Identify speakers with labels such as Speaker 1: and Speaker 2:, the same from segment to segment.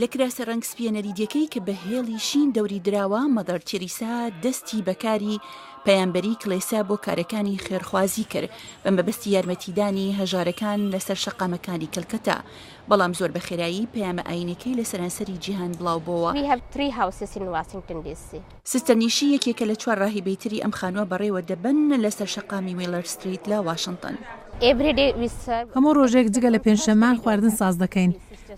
Speaker 1: لە کراسە ڕەنگ سپییە نەریتییەکەی کە بە هێڵی شین دەوری دراوە، مەدەر تێریسا دەستی بە کاری پەیامبەری کڵێسا بۆ کارەکانی خێرخوازی کرد بە مەبەستی یارمەتیدانی هەژارەکان لەسەر شەقامەکانی کەلکەتا، بەڵام زۆر بە خێرایی پەیامە ئایینەکەی لە سەرانسەری جیهان بڵاوبۆوە. سستەر نیشی یەکێکە لە چوار ڕاهیبەی تری ئەم خانووە بەڕێوە دەبەن لەسەر شەقامی ویڵەر ستریت لە واشنتن.
Speaker 2: هەموو ڕۆژێک جگە لە پێنجشەممان خواردن ساز دەکەین.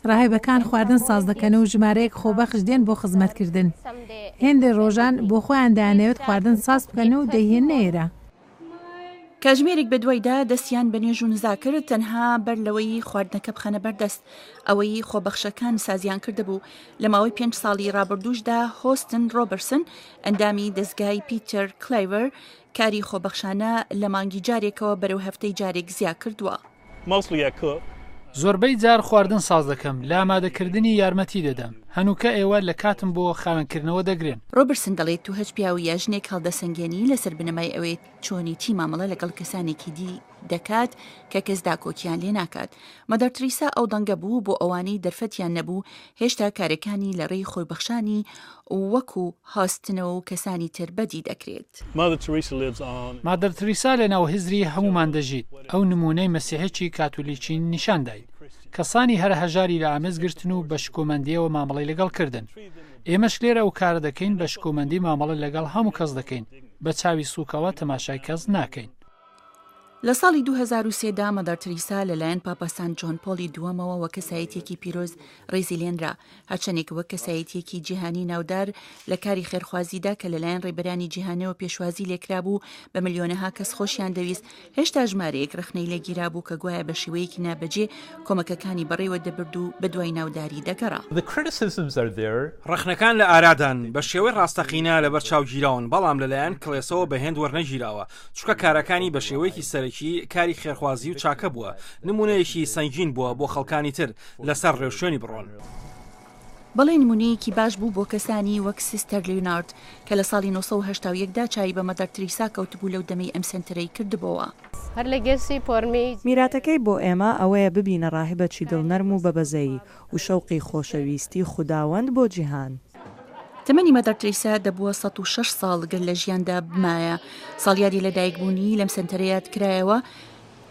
Speaker 2: ڕاهیبەکان خواردن ساز دەکەن و ژمارەیەک خۆبەخش دێن بۆ خزمەتکردن. هێندێ ڕۆژان بۆ خۆیان دەیانەوێت خواردن ساز بکەن و دەیهێننە ئێرە.
Speaker 1: کاژمێرێک بەدوایدا دەستیان بە نوێژ و نزا کرد، تەنها بەر لەوەی خواردنەکە بخەنە بەردەست، ئەوەی خۆبەخشەکان سازیان کردبوو. لە ماوەی پێنج ساڵی ڕابردووشدا هۆستن ڕۆبرسن، ئەندامی دەزگای پیتەر کلایڤەر، کاری خۆبەخشانە لە مانگی جارێکەوە بەرەو هەفتەی جارێک زیاکردووە.
Speaker 3: زۆربەی جار خواردن ساز دەکەم، لە ئامادەکردنی یارمەتی دەدەم. هەنووکە ئێوە لە کاتم بۆ خاوێنکردنەوە دەگرن.
Speaker 1: ڕۆبرسن دەڵێت تۆ هەچ پیاو یا ژنێک هەڵدەسەنگێنی لەسەر بنەمای ئەوەی چۆنیتی مامەڵە لەگەڵ کەسانێکی دی دەکات کە کەس داکۆکیان لێ ناکات. مەدەر تریسا ئەو دەنگە بوو بۆ ئەوانەی دەرفەتیان نەبوو هێشتا کارەکانی لە ڕێی خۆیبەخشانی وەکو هاستن و کەسانی تر بەدی دەکرێت.
Speaker 3: مادەر تریسا لە ناو هزری هەموومان دەژیت، ئەو نموونەی مەسیحێکی کاتولیکی نیشان داین. کەسانی هەرە هەژاری لە ئامێز گرتن و بە شکۆمەندییەوە مامەڵەی لەگەڵ کردن. ئێمەش لێرە ئەو کارە دەکەین، بە شکۆمەندی مامەڵە لەگەڵ هەموو کەس دەکەین، بە چاوی سووکەوە تەماشای کەس ناکەین.
Speaker 1: لە ساڵی 2003 دا مەدەر تریسا لەلایەن پاپا سانت جۆن پۆڵی دووەمەوە وەک کەسایەتییەکی پیرۆز ڕێزی لێنرا، هەرچەندێک وەک کەسایەتییەکی جیهانی ناودار لە کاری خێرخوازیدا کە لەلایەن ڕێبەرانی جیهانەوە پێشوازی لێکرابوو، بە ملیۆنەها کەس خۆشیان دەویست، هێشتا ژمارەیەک ڕەخنەی لێگیرابوو کە گوایە بە شێوەیەکی نابەجێ کۆمەکەکانی بەڕێوە دەبرد و بەدوای ناوداری دەگەڕا.
Speaker 4: ڕەخنەکان لە ئارادان، بە شێوەی ڕاستەقینە لەبەرچاو گیراون، بەڵام لەلایەن کڵێسەوە بە هێند وەرنەگیراوە، چونکە کارەکانی بە شێوەیەکی سەرەکی کاری خێرخوازی و چاکە بووە، نموونەیەکی سەنگین بووە بۆ خەڵکانی تر لەسەر ڕێوشوێنی بڕۆن.
Speaker 1: بەڵێ نموونەیەکی باش بوو بۆ کەسانی وەک سیستەر لیونارد کە لە ساڵی 981 دا چاوی بە مەدەر تریسا کەوتبوو لەو دەمەی ئەم سەنتەرەی کردبۆوە.
Speaker 5: میراتەکەی بۆ ئێمە ئەوەیە ببینە ڕاهیبەکی دڵنەرم و بەبەزەیی و شەوقی خۆشەویستی خوداوەند بۆ جیهان.
Speaker 1: تەمەنی مەدەر تریسا دەبووە 106 ساڵ گەر لە ژیاندا بمایە. ساڵیادی لەدایکبوونی لەم سەنتەرە یادکرایەوە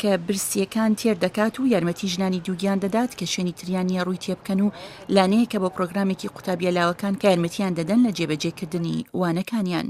Speaker 1: کە برسییەکان تێر دەکات و یارمەتی ژنانی دووگیان دەدات کە شوێنی تریان نییە ڕووی تێبکەن و لانەیەکە بۆ پرۆگرامێکی قوتابیە لاوەکان کە یارمەتیان دەدەن لە جێبەجێکردنی وانەکانیان.